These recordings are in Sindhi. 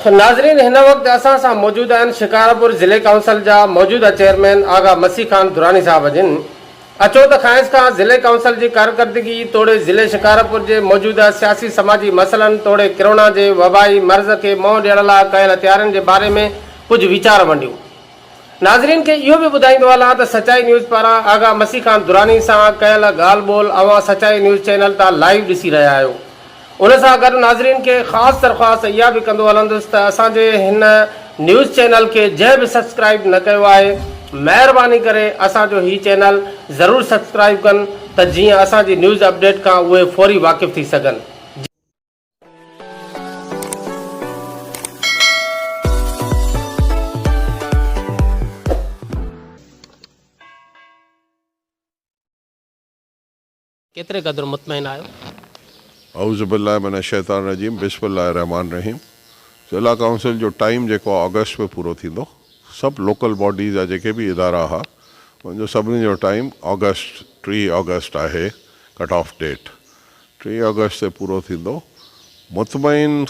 ناظرين هن وقت اسان سان موجود آهن شڪارپور ضلعي ڪائونسل جا موجوده چيئرمين آغا مسيح خان دراني صاحب جن اچو ته کانئس کان ضلعي ڪائونسل جي ڪارڪردگي توڙي ضلعي شڪارپور جي موجوده سياسي سماجي مسئلن توڙي ڪرونا جي وبائي مرض کي منهن ڏيڻ لاء ڪيل تيارين جي باري ۾ ڪجهه ويچار ونڊيون. ناظرين کي اهو به ٻڌائيندو هلان ته سچائي نيوز پاران آغا مسيح خان دراني سان ڪيل ڳالهه ٻولهه اوهان سچائي نيوز چينل تان لائيو ڏسي رهيا آهيو. ان سان گڏ ناظرين کي خاص درخواست اها به ڪندو هلندس ته اسان جي هن نيوز چينل کي جنهن به سبسڪرائيب نه ڪيو آهي مهرباني ڪري اسان جو هي چينل ضرور سبسڪرائيب ڪن ته جيئن اسان جي نيوز اپڊيٽ کان اهي فوري واقف ٿي سگهن. ڪيتري قدر مطمئن آهيو؟ اعوذ بالله من الشيطان الرجيم بسم الله الرحمٰن الرحيم ضلع ڪائونسل جو ٽائيم جيڪو آهي آگسٽ ۾ پورو ٿيندو سڀ لوڪل باڊيز جا جيڪي به ادارا ها ان جو سڀني جو ٽائيم آگسٽ 30 آگسٽ آهي ڪٽ آف ڊيٽ 30 آگسٽ تي پورو ٿيندو. مطمئن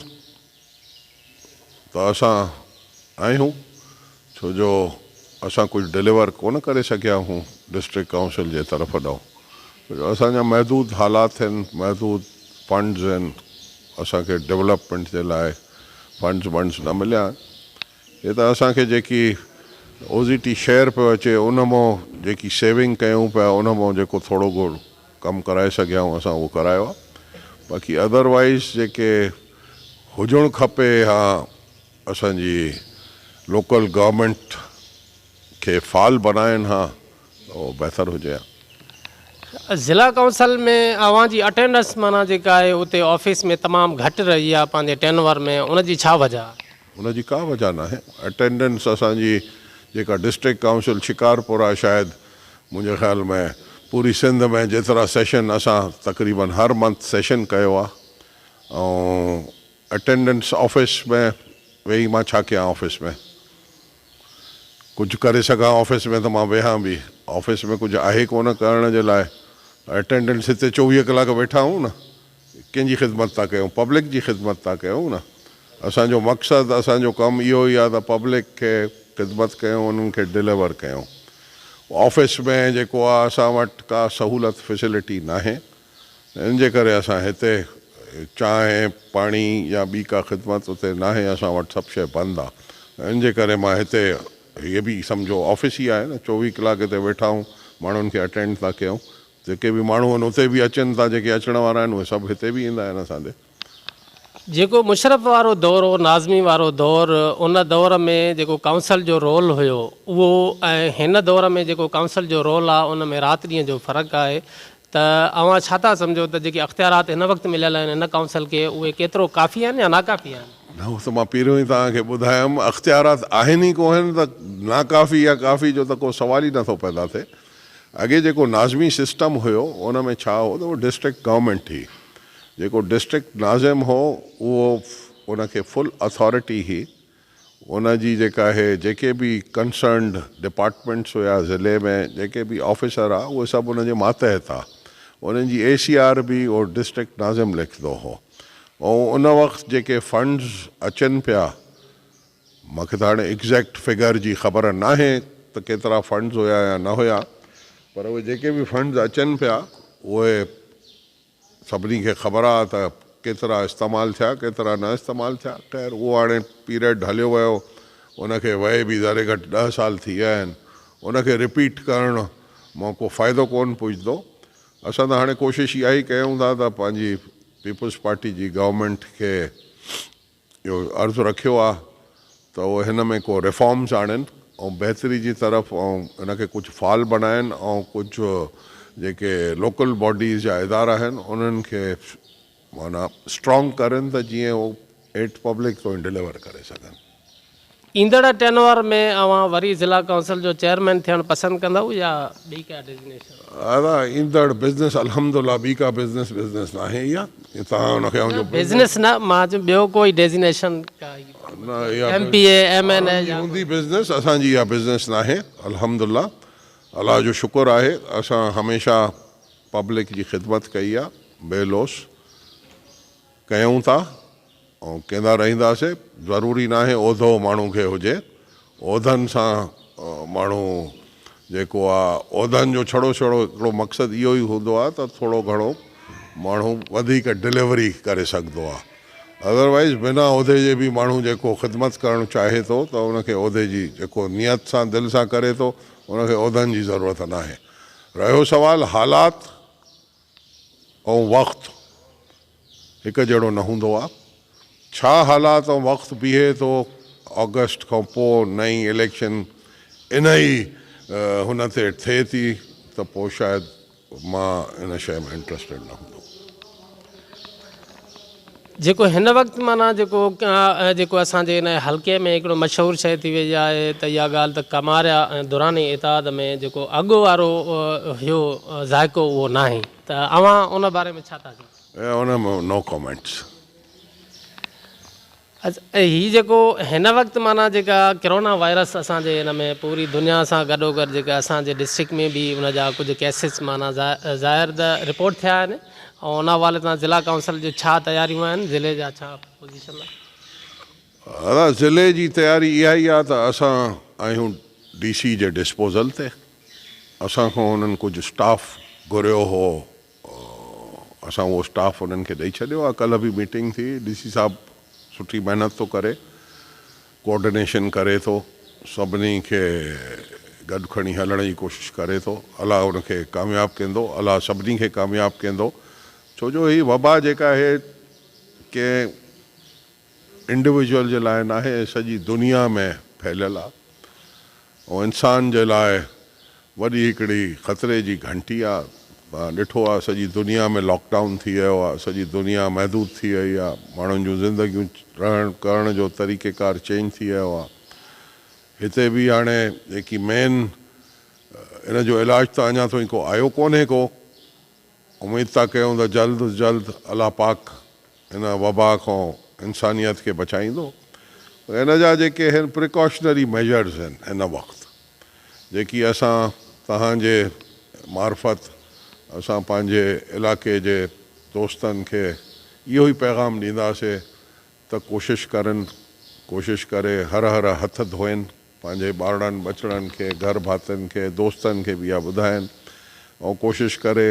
ته اسان آهيون ڇو جو اسان ڪجهه ڊليور ڪونه ڪري سگهيا آهيون ڊسٽرڪٽ ڪائونسل جي طرف ڏانهن ڇو جو اسان جا محدود حالات آهن محدود فنڊز آهن اسان کي ڊولپمينٽ جي لاء فنڊز ونڊز نه مليا آهن هي ته اسان کي جيڪي او زي ٽي شيئر پيو اچي ان مون جيڪي سيونگ ڪيون پيا ان مون جيڪو ٿورو گهڻو ڪم ڪرائي سگهيا آهيون اسان اهو ڪرايو آهي باقي ادر وائيز جيڪي هجڻ کپي ها اسان جي لوڪل گورنمينٽ کي فعال بنائن ها ته اهو بهتر هجي ها. ضلع ڪائونسل ۾ اوهان جي اٽينڊنس معنيٰ جيڪا آهي اتي آفيس ۾ تمام گهٽ رهي آهي پنهنجي ٽينور ۾ ان جي ڇا وجه آهي؟ ان جي ڪا وجه ناهي اٽينڊنس اسان جي جيڪا ڊسٽرڪٽ ڪائونسل شڪارپور آهي شايد منهنجي خيال ۾ پوري سنڌ ۾ جيترا سيشن اسان تقريبن هر منٿ سيشن ڪيو آ ۽ اٽينڊنس آفيس ۾ ويهي مان ڇا ڪيان آفيس ۾ ڪجهه ڪري سگهان آفيس ۾ ته مان ويهان به آفيس ۾ ڪجهه آهي ڪونه ڪرڻ جي لاء اٽينڊنس هتي 24 ڪلاڪ ويٺا آهيون نه ڪنهن جي خدمت ٿا ڪيون پبلڪ جي خدمت ٿا ڪيون نه اسان جو مقصد اسان جو ڪم اهو ئي آهي ته پبلڪ کي خدمت ڪيون انهن کي ڊليور ڪيون آفيس ۾ جيڪو آهي اسان وٽ ڪا سهولت فيسلٽي ناهي ان جي ڪري اسان هتي چانهه پاڻي يا ٻي ڪا خدمت اتي ناهي اسان وٽ سڀ شيء بند آهي ان جي ڪري مان هتي هيء به سمجهو آفيس ئي آهي نه 24 ڪلاڪ هتي ويٺا آهيون ماڻهن کي اٽينڊ ٿا ڪيون جيڪي به ماڻهو آهن اتي به اچن ٿا جيڪي اچڻ وارا آهن اهي سڀ هتي به ايندا آهن اسان ڏي. جيڪو مشرف وارو دور هو ناظمي وارو دور ان دور ۾ جيڪو ڪائونسل جو رول هيو اهو ۽ هن دور ۾ جيڪو ڪائونسل جو رول آهي ان ۾ رات ڏينهن جو فرق آهي ته اوهان ڇا ٿا سمجهو ته جيڪي اختيارات هن وقت مليل آهن هن ڪائونسل کي اهي ڪيترو ڪافي آهن يا ناڪافي آهن؟ نه اهو ته مان پهريون ئي توهان کي ٻڌايم اختيارات آهن ئي ڪونهن ته ناڪافي يا ڪافي جو ته ڪو سوال ئي نٿو پيدا ٿئي. اڳي جيڪو ناظمي سسٽم هيو ان ۾ ڇا هو ته اهو ڊسٽرڪٽ گورنمينٽ هئي جيڪو ڊسٽرڪٽ ناظم هو اهو ان کي فل اٿارٽي هئي ان جي جيڪا اهي جيڪي به ڪنسرنڊ ڊپارٽمينٽس هيا ضلعي ۾ جيڪي به آفيسر ها اهي سڀ ان جي ماتحت ها انهن جي اي سي آر به اهو ڊسٽرڪٽ ناظم لکندو هو ۽ ان وقت جيڪي فنڊز اچن پيا مان کي ته هاڻي ايگزيڪٽ فگر جي خبر ناهي ته ڪيترا فنڊز هيا يا نه هيا پر اهي جيڪي به فنڊز اچن پيا اهي سڀني کي خبر آ ته ڪيترا استعمال ٿيا ڪيترا نه استعمال ٿيا خير اهو هاڻي پيريڊ هليو ويو ان کي وئي به ذري گهٽ 10 سال ٿي ويا آهن ان کي رپيٽ ڪرڻ مان ڪو فائدو ڪونه پڄندو اسان ته هاڻي ڪوشش اها ئي ڪيون ٿا ته پنهنجي پيپلز پارٽي جي گورنمينٽ کي اهو عرض رکيو آ ته اهي هن ۾ ڪو ريفارمز آڻين ۽ بهتري جي طرف ۽ هن کي ڪجهه فعال بڻائين ۽ ڪجهه جيڪي لوڪل باڊيز جا ادارا آهن انهن کي معنيٰ اسٽرانگ ڪرين ته جيئن هو ايٽ پبلڪ توئين ڊليور ڪري سگهن. ايندڙ ٽينوئر ۾ اوهان وري ضلع ڪائونسل جو چيئرمين ٿيڻ پسند ڪندؤ يا ٻي ڪا ڊيزگنيشن؟ ادا ايندڙ بزنس الحمدالله ٻي ڪا بزنس بزنس ناهي اها توهان ان کي اوهان جو بزنس نه مان چيو ٻيو ڪوئي ڊيزگنيشن ڪا نه اها ايم پي اي ايم اين اي يا هوندي بزنس اسان جي اها بزنس ناهي الحمدالله الله جو شڪر آهي اسان هميشه پبلڪ جي خدمت ڪئي آهي بي لوث ڪيون ٿا. ۽ ڪندا رهنداسي. ضروري ناهي عهدو ماڻهو کي هجي، عهدن سان ماڻهو جيڪو آ عهدن جو ڇڙو ڇڙو هڪڙو مقصد اهو ئي هوندو آ ته ٿورو گهڻو ماڻهو وڌيڪ ڊليوري ڪري سگهندو آ. ادروائيز بنا عهدي جي به ماڻهو جيڪو خدمت ڪرڻ چاهي ٿو ته ان کي عهدي جي جيڪو نيت سان دل سان ڪري ٿو ان کي عهدن جي ضرورت ناهي. رهيو سوال حالات ۽ وقت هڪ جهڙو نه هوندو آ. ڇا حالات ۽ وقت بيهي ٿو آگسٽ کان پوء نئين اليڪشن ان ئي هن تي ٿئي ٿي ته پوء شايد مان ان شيء ۾ انٽرسٽيڊ نه هوندم. جيڪو هن وقت معنيٰ جيڪو جيڪو اسان جي هن حلقي ۾ هڪڙو مشهور شيء ٿي وئي آهي ته اها ڳالهه ته ڪماريا ۽ دراني اتحاد ۾ جيڪو اڳ وارو هيو ذائقو اهو ناهي ته اوهان ان باري ۾ ڇا ٿا چئو؟ ان ۾ نو ڪامينٽس. هي جيڪو هن وقت معنيٰ جيڪا ڪرونا وائرس اسان جي هن ۾ پوري دنيا سان گڏوگڏ جيڪا اسان جي ڊسٽرڪٽ ۾ به ان جا ڪجهه ڪيسز معنيٰ ظاهر ته رپورٽ ٿيا آهن ۽ ان حوالي سان ضلع ڪائونسل جون ڇا تياريون آهن ضلعي جا ڇا پوزيشن آهي. ادا ضلعي جي تياري اها ئي آهي ته اسان آهيون ڊي سي جي ڊسپوزل تي اسان کان هنن ڪجهه اسٽاف گهريو هو اسان اهو اسٽاف انهن کي ڏئي ڇڏيو آهي ڪلهه به ميٽنگ ٿي ڊي سي صاحب سٺي محنت ٿو ڪري ڪوآرڊينيشن ڪري ٿو سڀني کي گڏ کڻي هلڻ جي ڪوشش ڪري ٿو الله ان کي ڪامياب ڪندو الله سڀني کي ڪامياب ڪندو ڇو جو هي وبا جيڪا آهي ڪنهن انڊيويجوئل جي لاء ناهي سڄي دنيا ۾ ڦهليل آ ۽ انسان جي لاء وڏي هڪڙي خطري جي گهنٽي آ توهان ڏٺو آ سڄي دنيا ۾ لاڪ ڊائون ٿي ويو آ سڄي دنيا محدود ٿي وئي آ ماڻهن جون زندگيون رهڻ ڪرڻ جو طريقي ڪار چينج ٿي ويو آ هتي به هاڻي جيڪي مين ان جو علاج ته اڃا تائين ڪو آيو ڪونهي ڪو اميد ٿا ڪيون ته جلد از جلد الله پاڪ هن وبا کان انسانيت کي بچائيندو. هن جا جيڪي هن پريڪاشنري ميجرز آهن هن وقت جيڪي اسان توهان جي معرفت اسان پنهنجي علائقي جي دوستن کي اهو ئي پيغام ڏينداسي ته ڪوشش ڪرن ڪوشش ڪري هر هر هٿ ڌوئن پنهنجي ٻارڙن ٻچڙن کي، گهر ڀاتين کي، دوستن کي به اها ٻڌائين ۽ ڪوشش ڪري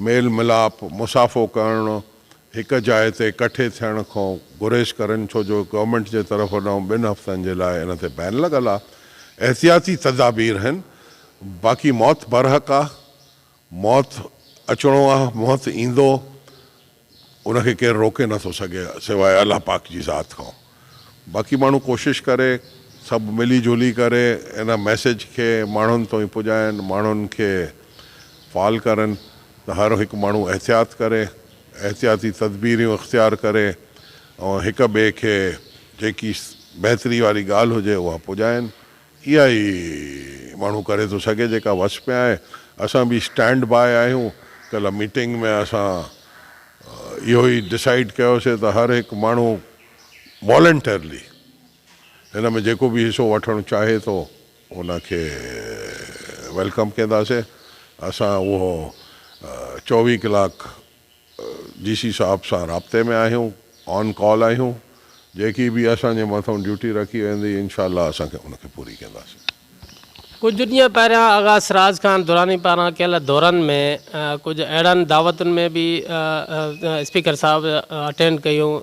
ميل ملاپ، مصافحو ڪرڻ، هڪ جاء تي ڪٺي ٿيڻ کان گريز ڪرن ڇو جو گورنمينٽ جي طرف ڏانهن ٻن هفتن جي لاء ان تي بين لڳل آ. احتياطي تدابير هن. باقي موت برحق آ. موت اچڻو آ، موت ايندو. ان کي ڪير روڪي نه ٿو سگهي سواء الله پاڪ جي ذات کان. باقي ماڻهو ڪوشش ڪري سڀ ملي جلي ڪري ان ميسيج کي ماڻهن تائين پڄائن ماڻهن کي فعال ڪرن ته هر هڪ ماڻهو احتياط ڪري احتياطي تدبيريون اختيار ڪري ۽ هڪ ٻئي کي جيڪي بهتري واري ڳالهه هجي اها پڄائن. اها ئي ماڻهو ڪري ٿو سگهي جيڪا وس ۾ آهي. اسان به اسٽينڊ باء آهيون. ڪلهه ميٽنگ ۾ اسان اهو ئي ڊسائيڊ ڪيوسي ته هر هڪ ماڻهو والنٽرلي هن ۾ جيڪو به حصو وٺڻ چاهي ٿو ان کي welcome ڪنداسي. اسان اهو 24 ڪلاڪ ڊي سي صاحب سان رابطي ۾ آهيون، آن ڪال آهيون، جيڪي به اسان جي مٿئون ڊيوٽي رکي ويندي انشاء الله اسان کي ان کي پوري ڪنداسين. ڪجهه ڏينهن پهريان آغا سراج خان دراني پاران ڪيل دورن ۾ ڪجهه اهڙن دعوتن ۾ به اسپيڪر صاحب اٽينڊ ڪيون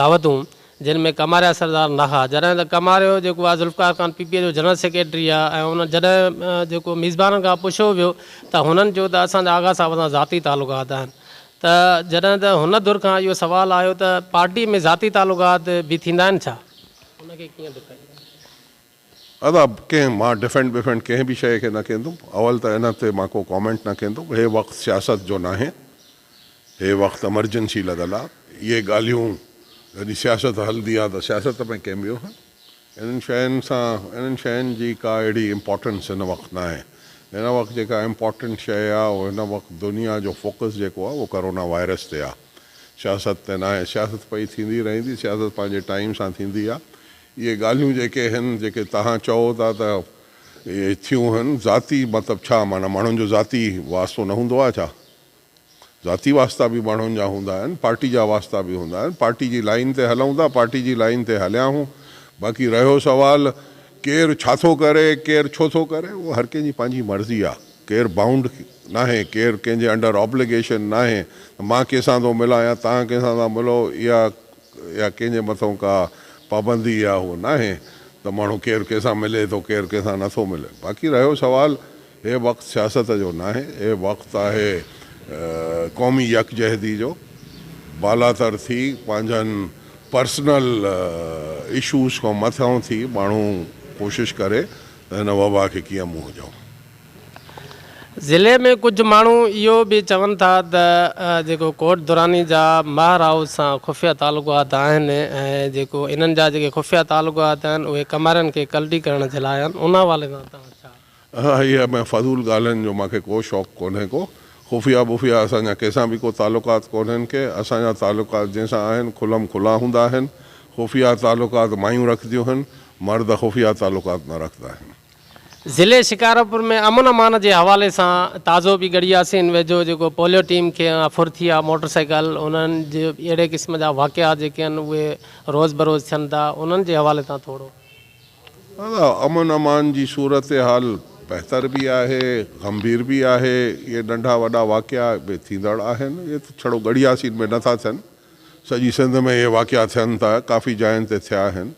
دعوتون جن ۾ ڪماريا سردار نه ها جڏهن ته ڪماريو جيڪو آهي ذوالفقار خان پي پي جو جنرل سيڪريٽري آهي ۽ ان جڏهن جيڪو ميزبانن کان پڇيو ويو ته هنن چيو ته اسان جا آغا صاحب سان ذاتي تعلقات آهن ته جڏهن ته هن ڌر کان اهو سوال آيو ته پارٽي ۾ ذاتي تعلقات به ٿيندا آهن ڇا؟ ان کي ڪيئن ڊفينڊ ڪندو؟ ادا ڪنهن مان ڊفينڊ بفينڊ ڪنهن به شيء کي نه ڪندم اول ته ان تي مان ڪو ڪامينٽ نه ڪندم هي وقت سياست جو ناهي هي وقت امرجنسي لڳل آ اهي ڳالهيون جڏهن سياست هلندي آ ته سياست ۾ ڪنبيون هن انهن شين سان انهن شين جي ڪا اهڙي امپارٽنس هن وقت ناهي هن وقت جيڪا امپارٽنٽ شيء آ اهو هن وقت دنيا جو فوڪس جيڪو آ اهو ڪرونا وائرس تي آ سياست تي ناهي سياست پئي ٿيندي رهندي سياست پنهنجي ٽائيم سان ٿيندي آ اهي ڳالهيون جيڪي هن جيڪي توهان چئو ٿا ته اهي ٿيون هن ذاتي مطلب ڇا معنيٰ ماڻهن جو ذاتي واسطو نه هوندو آهي ڇا؟ ذاتي واسطا به ماڻهن جا هوندا آهن، پارٽي جا واسطا به هوندا آهن، پارٽي جي لائين تي هلون ٿا، پارٽي جي لائين تي هليا آهيون، باقي رهيو سوال ڪير ڇا ٿو ڪري، ڪير ڇو ٿو ڪري، اهو هر ڪنهن جي پنهنجي مرضي آهي، ڪير بائونڊ ناهي، ڪير ڪنهن جي انڊر آبليگيشن ناهي ته مان ڪنهن سان ٿو ملان يا توهان ڪنهن سان ٿا ملو، اها يا ڪنهن جي مٿئون ڪا پابندي يا اهو ناهي ته ماڻهو ڪير ڪنهن سان ملي ٿو ڪير ڪنهن سان نٿو ملي، باقي رهيو سوال هي وقت سياست جو ناهي، هي وقت آهي قومي يڪجهتي جو، بالاتر ٿي پنهنجن پرسنل اشوز کان مٿانهون ٿي ماڻهو ڪوشش ڪري ته هن وبا کي ڪيئن منهن ڏيون. ضلعي ۾ ڪجهه ماڻهو اهو به چون ٿا ته جيڪو ڪوٽ دراني جا مهر هائوس سان خفيه تعلقات آهن ۽ جيڪو انهن جا جيڪي خفيه تعلقات آهن اهي ڪمارين کي ڪلٽي ڪرڻ جي لاء آهن ان حوالي سان توهان ڇا ها اها ۾ فضول ڳالهين جو مان کي ڪو شوق ڪونهي ڪو خفيه بفيه اسان جا ڪنهن سان به ڪو تعلقات ڪونهن ڪي اسان جا تعلقات جنهن سان آهن کلم کلا هوندا آهن خفيه تعلقات مايون رکنديون هن مرد خفيه تعلقات نه رکندا آهن. ضلعي شڪارپور ۾ امن امان جي حوالي سان تازو به ڳڙهياسين ويجهو جيڪو پوليو ٽيم کي ڦر ٿي آ موٽر سائيڪل انهن جي اهڙي قسم جا واقعا جيڪي آهن اهي روز بروز ٿين ٿا انهن جي حوالي سان ٿورو. دادا امن امان جي صورتحال بهتر به آهي گنڀير به آهي اهي ننڍا وڏا واقعا به ٿيندڙ آهن اهي ته ڇڙو ڳڙهياسين ۾ نٿا ٿين سڄي سنڌ ۾ اهي واقعا ٿين ٿا ڪافي جاين تي ٿيا آهن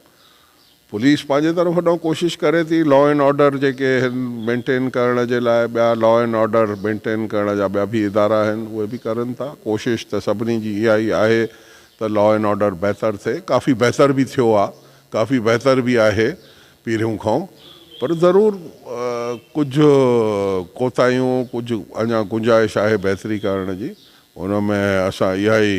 پوليس پنهنجي طرف ڏانهن ڪوشش ڪري ٿي لا اينڊ آرڊر جيڪي آهن مينٽين ڪرڻ جي لاء ٻيا لا اينڊ آرڊر مينٽين ڪرڻ جا ٻيا به ادارا آهن اهي به ڪرن ٿا ڪوشش ته سڀني جي اها ئي آهي ته لا اينڊ آرڊر بهتر ٿئي ڪافي بهتر به ٿيو آهي ڪافي بهتر به آهي پهريون کان پر ضرور ڪجهه ڪوتاهيون ڪجهه اڃا گنجائش آهي بهتري ڪرڻ جي ان ۾ اسان اها ئي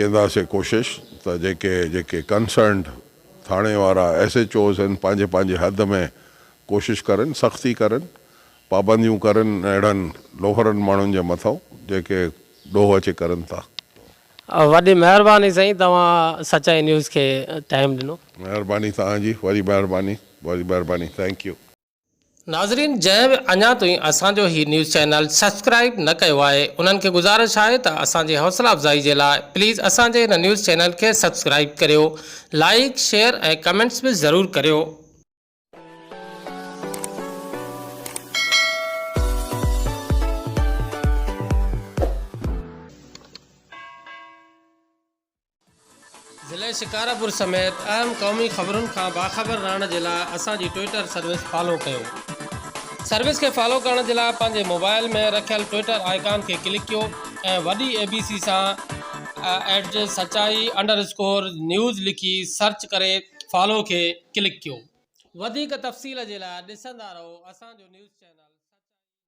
ڪينداسين ڪوشش ته جيڪي جيڪي ڪنسرنڊ ٿاڻي وارا ايس ايڇ اوز آهن پنهنجي پنهنجي حد ۾ ڪوشش ڪرن سختي ڪرن پابنديون ڪرن اهڙن لوفرن ماڻهن جي مٿئون جيڪي ڏوهه اچي ڪرن ٿا. وڏي مهرباني سائين توهان سچائي نيوز کي ٽائيم ڏنو. مهرباني توهان جي وڏي مهرباني وڏي مهرباني thank you. ناظرين جنهن به اڃا تائين اسان جو هي نيوز چينل سبسڪرائيب نه ڪيو آهي انهن کي گذارش آهي ته اسان جي حوصلا افزائي جي لاء پليز اسان جي هن نيوز چينل کي سبسڪرائيب ڪريو لائيڪ شيئر ۽ ڪمينٽس به ضرور ڪريو. ضلعي شڪارپور سميت اهم قومي خبرن کان باخبر رهڻ جي لاء اسان جي ٽوئيٽر سروس فالو ڪيو. سروس کي فالو ڪرڻ جي لاء پنهنجي موبائل ۾ رکيل ٽوئيٽر آئيڪان کي ڪلڪ ڪيو ۽ وڏي اي بي سي سان ايٽ سچائي انڊر اسڪور نيوز لکي سرچ ڪري فالو کي ڪلڪ ڪيو. وڌيڪ تفصيل جي لاء ڏسندا رهو اسان جو نيوز چينل.